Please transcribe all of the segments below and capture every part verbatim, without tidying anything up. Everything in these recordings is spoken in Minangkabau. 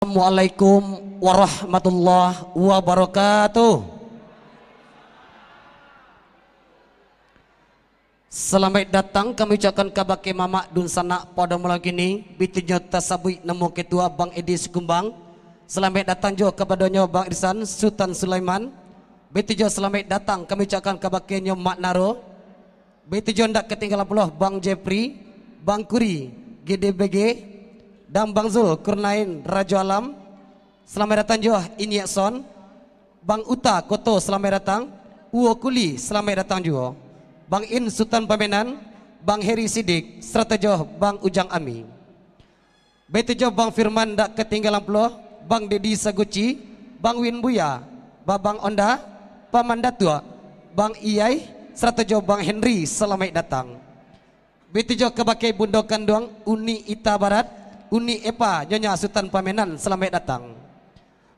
Assalamualaikum warahmatullahi wabarakatuh. Salamaik datang kami ucapkan kabake mamak dunsanak pado malam kini, baitu jo tasabuik namo ketua Bang Edi Sikumbang. Salamaik datang jo kapadonyo Bang Irsan Sutan Sulaiman. Baitu jo salamaik datang kami ucapkan kabakenyo Mak Naro. Baitu jo ndak katinggalan pulo Bang Jepri, Bang Kuri, G D B G, dan Bang Zul Kurnain Rajo Alam. Salamaik datang jo Inyiak Son. Bang Uta Koto, salamaik datang. Uwo Kuli, salamaik datang juo. Bang In Sutan Pamenan, Bang Heri Sidik, sarato jo Bang Ujang Ami. Baitu jo Bang Firman dak katinggalan pulo, Bang Dedi Saguci, Bang Win Buya, Babang Onda, Paman Datuak, Bang Iyai, sarato jo Bang Henry, salamaik datang. Baitu jo kabake Bundo Kanduang, Uni Ita Barat, Uni Epa, Nyonya Sutan Pamenan, salamaik datang.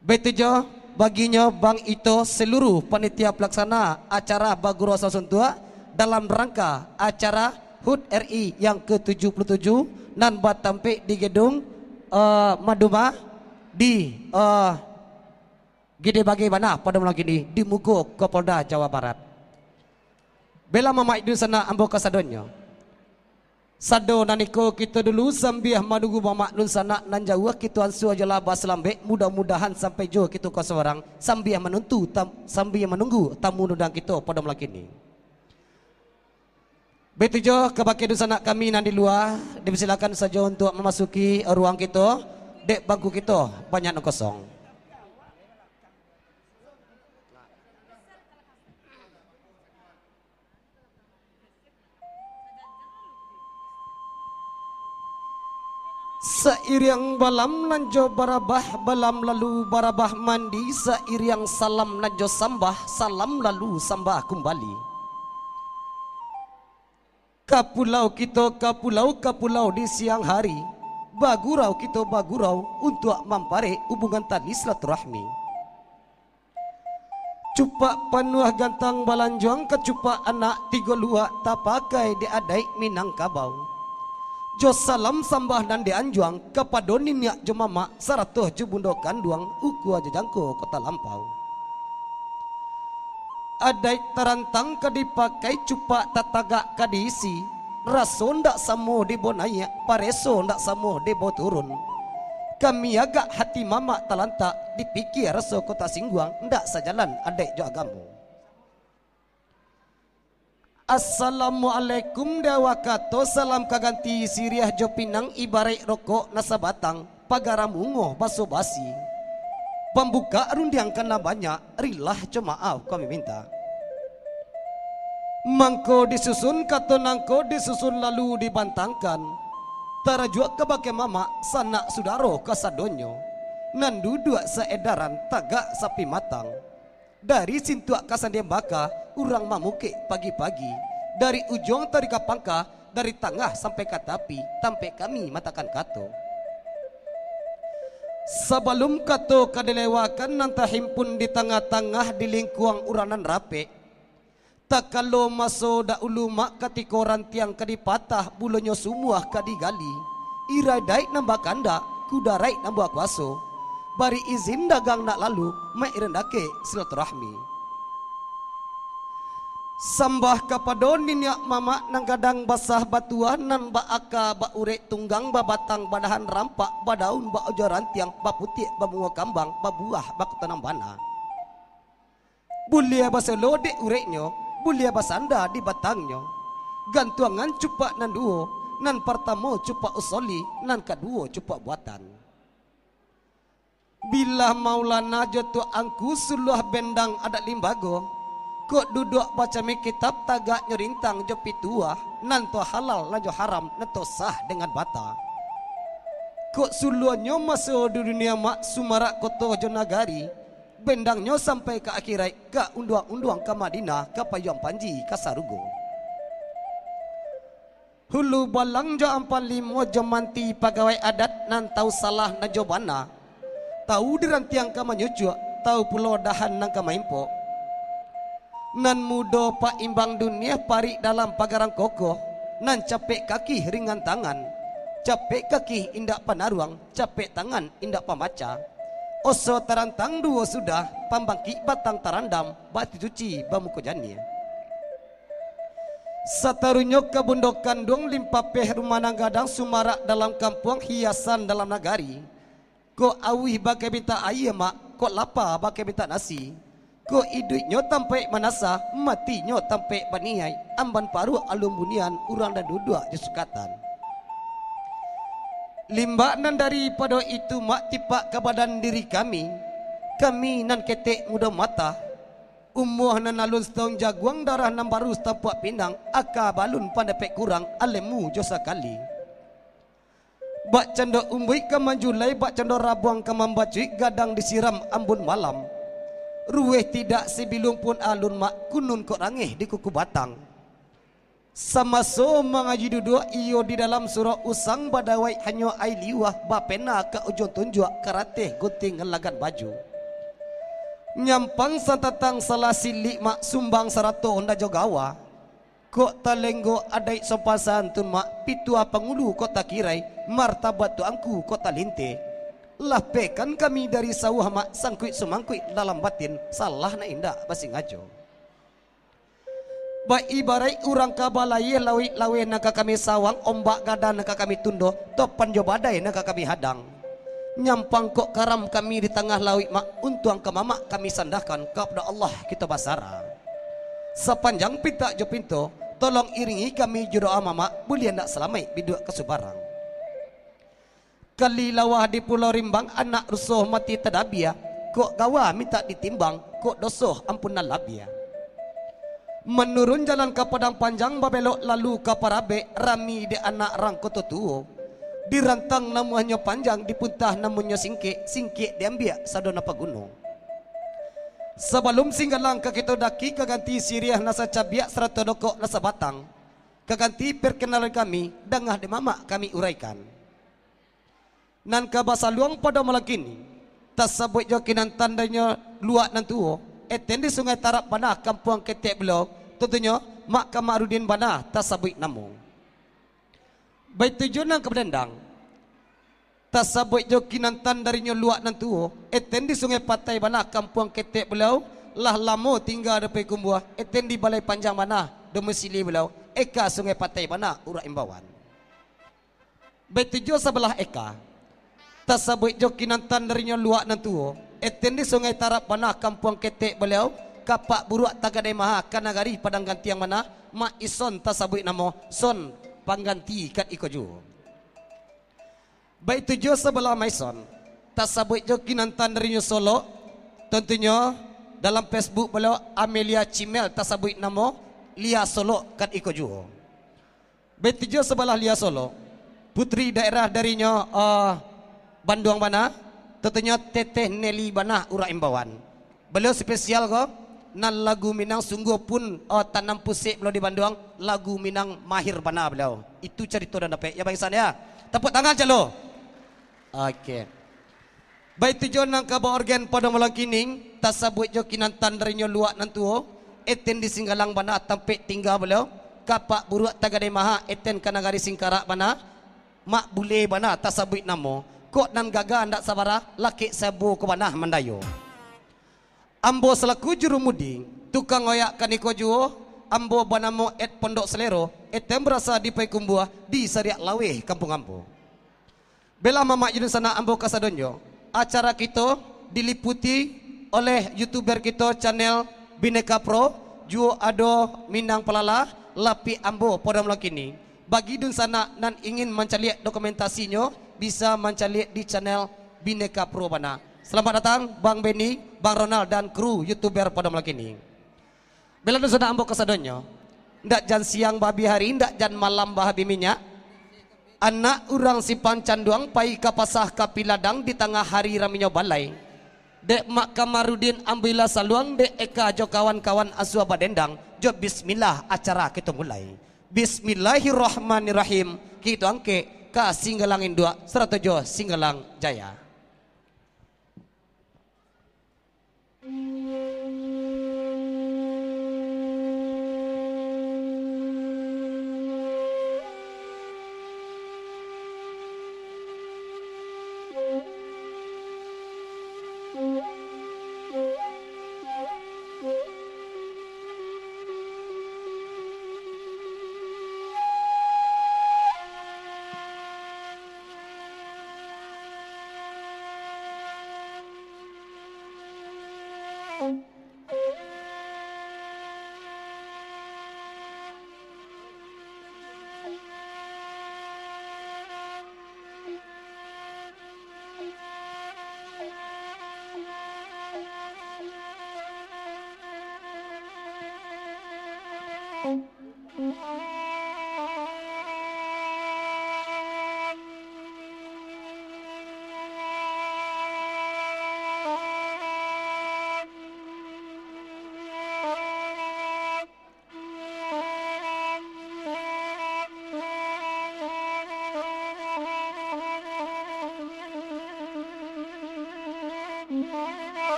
Baitu jo baginyo Bang Ito, seluruh panitia pelaksana acara bagurau sasuntuak dalam rangka acara hut R I yang ke tujuh puluh tujuh nan batampek di gedung, eh, Maduma di, eh, Gede Bage bana pado malam kini di muko Kapolda Jawa Barat. Bela mamak dunsanak ambo kasadonyo. Sado nan iko kito dulu, sambia manunggu mamak dunsanak nan jauah, kito ansua jolah basalambek, mudah-mudahan sampai jo kito ka sabarang, sambia manuntu tam-, sambia manunggu tamu undangan kito pado malam kini. Baitu jo kabake dunsanak kami nan di lua, dipersilakan sajo untuak mamasuki ruang kito, dek bangku kito banyak nan kosong. Sairiang balam nan jo barabah, balam lalu barabah mandi, sairiang salam nan jo sambah, salam lalu sambah kumbali. Ka pulau kito, ka pulau, ka pulau di siang hari, bagurau kito bagurau untuak mamparek hubungan tali silaturahmi. Cupak panuah gantang balanjuang, kacupak anak tigo luak tapakai di adaik Minangkabau. Jo salam sambah nan di anjuang kapado niniak jo mamak sarato jo bundo kanduang, ukua jo jangko kota lampau. Adaik tarantang ka dipakai, cupak tatagak ka diisi, raso ndak samo dibao naiak, pareso ndak samo dibao turun. Kami agak hati mamak talantak, dipikia raso kota singguang, ndak sajalan adaik jo agamo. Assalamualaikum di awak kato, salam ka ganti siriah jo pinang, ibaraik rokok nan sabatang, pagara mungo baso-basi. Pambukak rundiang ka nan banyak, rilah jo maaf kami minta. Mangko disusun kato nangko, disusun lalu dibantangkan. Tarajuak kabake mamak, sanak sudaro kasadonyo, nan duduak saedaran tagak sapimatang. Dari Sintuak ka Sandiang Baka, urang mamukek pagi-pagi. Dari ujuang taruih ka pangka, dari tangah sampai ka tapi, tampek kami matakan kato. Sabalum kato ka dilewakan, nan tahimpun di tangah-tangah, di lingkuang urang nan rapek. Takalo maso dahulu mak, katiko rantiang ka dipatah, bulonyo sumuah ka digali, irai daik nan bakandak, kudaraik nan bakuaso, bari izin dagang nak lalu, maik rendakek silaturahmi. Sambah kapado niniak mamak nan gadang basah batuah, nan baaka baurek tunggang, babatang badahan rampak, badaun baujua rantiang, baputiak babungo kambang, babuah bakotonang bana. Buliah basolo dek ureknyo, buliah basanda di batangnyo. Gantuangan cupak nan duo, nan partamo cupak usoli, nan kaduo cupak buatan. Bilah Maulana jo Tuangku suluah bendang adat limbago, kok duduak bacami kitab tagaknyo rintang jo pituah, nan to halal nan jo haram, nan to sah dengan bata. Kok suluahnyo maso di dunia mak sumarak koto jo nagari, bendangnyo sampai ka akiraik, ka unduang-unduang ka Madinah, ka payuang panji ka sarugo. Hulu balang jo ampan limo jo manti pagawai adat nan tau salah nan jo bana, tau di rantiang ka manyucuak, tau pulo dahan nan ka maimpok. Nan mudo paimbang dunia parik dalam pagarang kokoh, nan capek kaki ringan tangan. Capek kaki indak panaruang, capek tangan indak pambaca. Oso tarantang duo sudah, pambangkik batang tarandam, bati suci bamuko janiah. Sataruihnyo ka bundo kanduang, limpapeh rumah nan gadang, sumarak dalam kampuang, hiasan dalam nagari. Kok auih bakeh mintak aia, Mak, kok lapa bakeh mintak nasi. Kok iduiknyo tampaik manasa, matinyo tampaik baniaik, amban paruik alun bunian, urang nan duduak jo sukatan. Limbak nan daripado itu, Mak, tipak ka badan diri kami, kami nan ketek mudo mata, umua nan alun sataun jaguang, darah nan baru satampuak pinang, aka balun pandapek kurang, alemu jo sakali. Bak cando umbuik ka manjulai, bak cando rabuang ka mambacuik, gadang disiram ambun malam. Ruweh tidak sabiluang pun alun, Mak, kunun kok rangeh di kuku batang. Samaso mangaji duduak iyo di dalam surau usang, badawaik hanyo aia liuah, bapena ka ujuang tunjuak, karateh gunting ngalagan baju. Nyampang santatang salah silik, Mak, sumbang sarato ndak jo gawa. Kok talenggo adaik sopan santun, Mak, pituah pangulu kok takirai, martabat tuangku kok talinteh. Lapehkan kami dari sauah, Mak, sangkuik sumangkuik dalam batin, salah nak indak basingajo. Baibaraik urang ka balayia, lauik laweh nan ka kami sawang, ombak gadang nan ka kami tundo, topan jo badai nan ka kami hadang. Nyampang kok karam kami di tangah lauik, Mak, untuang ka mamak kami sandahkan, kapado Allah kito basara. Sapanjang pitak jo pinto, tolong iringi kami jo doa mamak, buliah ndak salamaik biduak ka subarang. Kali lawah di Pulau Rimbang, anak ruso mati tadabiah, kok gawa mintak ditimbang, kok doso ampunan labiah. Manurun jalan ka Padang Panjang, babelok lalu ka Parabek, rami dek anak rang Koto Tuo. Dirantang namuahnyo panjang, dipuntah namuahnyo singkek, singkek diambiak sado nan paguno. Sabalum Singgalang ka kito daki, ka ganti siriah nan sacabiak, sarato dokok nan sabatang. Ka ganti perkenalan kami, dangah dek mamak kami uraikan. Nan ka basaluang pado malam kini, tasabuik jo kinantan darinyo luak nan tuo, eten di Sungai Tarab bana kampuang ketek baliau, tantunyo Mak Kamarudin bana tasabuik namo. Baitu juo nan ka badendang, tasabuik jo kinantan darinyo luak nan tuo, eten di Sungai Patai bana kampuang ketek baliau, lah lamo tingga di Payakumbuah, eten di Balai Panjang bana domisili baliau, eka Sungai Patai bana urang imbauan. Baitu juo sabalah eka. Tasabuik jo kinantan darinyo luak nan tuo, eten di Sungai Tarab bana kampuang ketek baliau, kapak buruak tagadai maha ka nagari Padang Gantiang bana, Mak Ison tasabuik namo, son pangganti kat iko juo. Baitu juo sabalah Maison, tasabuik jo kinantan darinyo Solok, tantunyo dalam Facebook baliau Amelia Cimel tasabuik namo, Lia Solok kat iko juo. Baitu juo sabalah Lia Solok, putri daerah darinyo, ah, Banduang bana, tantunyo Teteh Nelly bana urang imbauan. Baliau spesial ko, nan lagu Minang sungguah pun, ah, tanam pusek baliau di Banduang, lagu Minang mahir bana baliau. Itu carito nan dapek, ya, bangsa ya. Tepuk tangan calo. Oke. Baitu juo nan ka baorgen pado malam kini, tasabuik jo kinantan darinyo luak nan tuo, eten di Singgalang bana tampek tingga baliau, kapak buruak tagadai maha, eten ka nagari Singkarak bana, Mak Bule bana tasabuik namo, kok nan gagah ndak sabara, lakek sabo ko bana mandayo. Ambo salaku jurumudi, tukang oyak kaniko juo, ambo banamo Ed Pondok Selero, eten barasa di Payakumbuah, di Sariak Laweh kampuang ambo. Baiklah mamak jo dunsanak ambo kasadonyo, acara kito diliputi oleh youtuber kito channel Bineka Pro, juo ado Minang Palala, lapik ambo pado malam kini. Bagi dunsanak nan ingin mancaliak dokumentasinyo, bisa mancaliak di channel Bineka Pro bana. Salamaik datang Bang Benny, Bang Ronald, dan kru youtuber pado malam kini. Bela dunsanak ambo kasadonyo, ndak jan siang bahabih hari, ndak jan malam bahabih minyak. Anak urang Simpang Canduang pai ka pasah ka Piladang di tangah hari raminyo balai. Dek Mak Kamarudin ambilah saluang, dek Eka jo kawan-kawan asua badendang, jo bismillah acara kito mulai. Bismillahirrahmanirrahim, kito angkek ka Singgalang Induak sarato jo Singgalang Jaya.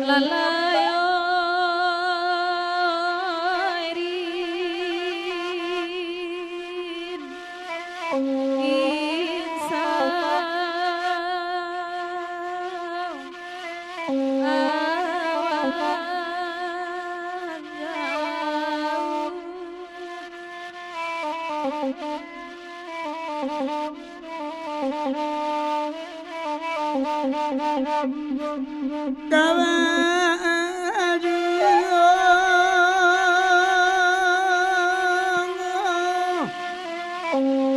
Lalai oi rin, insan awan jauah. Kawajuang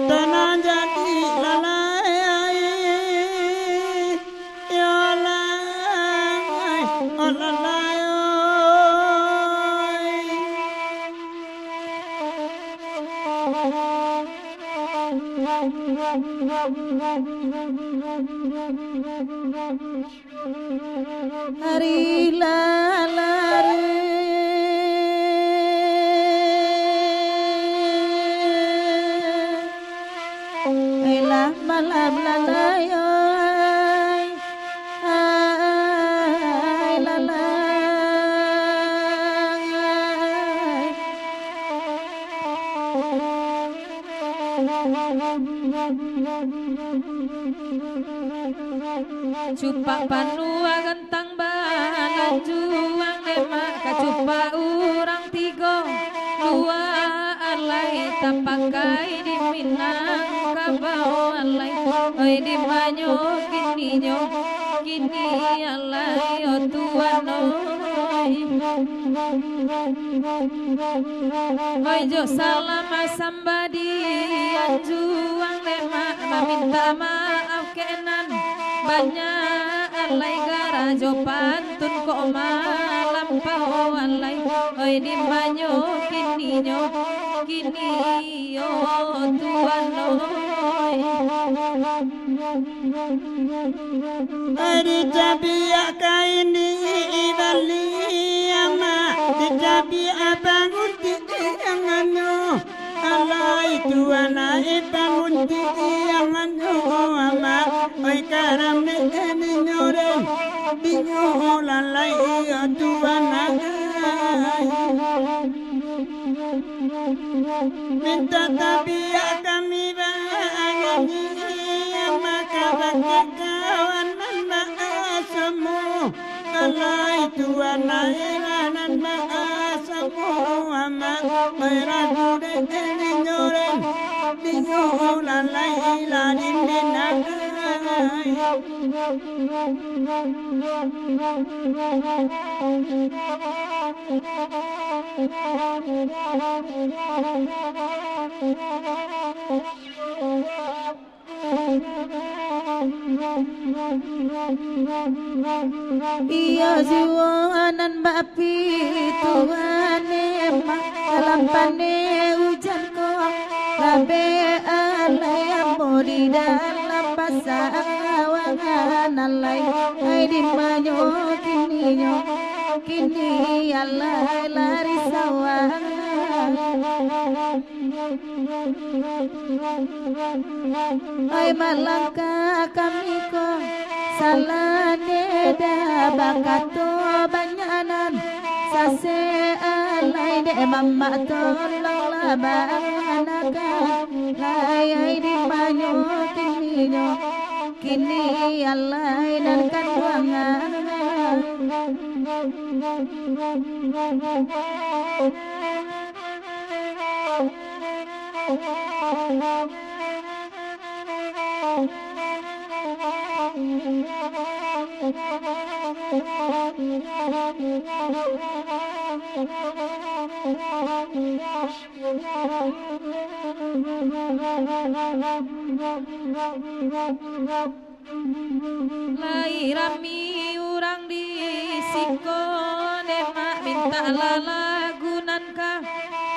tanah jadi lalai, yo lalai, oh lalai, oi. Ari lalari, ai lah malam lalai, ai, ai lalai. Cupak panuah gantang balanjuang, demak ka cupak urang tigo. Lua alai tapakai di Minangkabau alai. Oi, dimanyo kininyo, kini alai, oh tuan oi. Oi, jo salam asam badian juang, demak maminta maaf kek nan banyak alai, karajo pantun kok malampau alai. Oi, dimanyo kininyo, kini yo tuan oi. Dicabiak kain di bali amak, dicabiak paguntih tanganyo. Alai tuan ai, paguntih tanganyo amak, oi, karami ninyo den, dinyo lalai tuan ai. Mintak tabiak kami banganyi, maka bakeh kawan nan baasomo. Alai tuan ai, nan baasomo amak, bairagu dek ninyo den, dinyo lalai lah di Minang ai. Iyo juo nan bapituahan, emang dalam paneh ujan ko, labeh alai ambo di dalam pasawangan alai. Ai dimanyo kininyo, kini alai lari sawah. Ai malangkah kami ko, salah nyo dah bakato banyak nan sasek alai, dek mamak tolonglah banakan lai. Ai dimanyo kininyo, kini alai nan kanduangan. Lai rami urang di siko, dek mak mintak lah lagu nan ka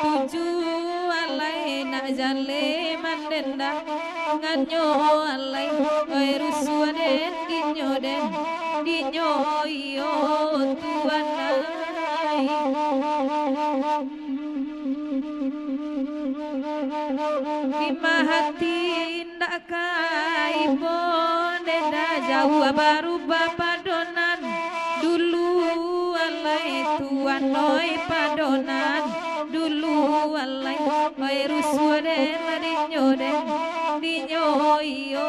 tuju alai, nak jaleh mandendang ngannyo alai. Oi rusuah den dinyo den, dinyo iyo tuan ai. Di mahati indak ka ibo, dek dah jauah barubah pado nan dulu alai tuan oi, pado nan dulu alai. Oi rusuah den lah dinyo den, dinyo iyo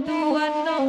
tuan oi.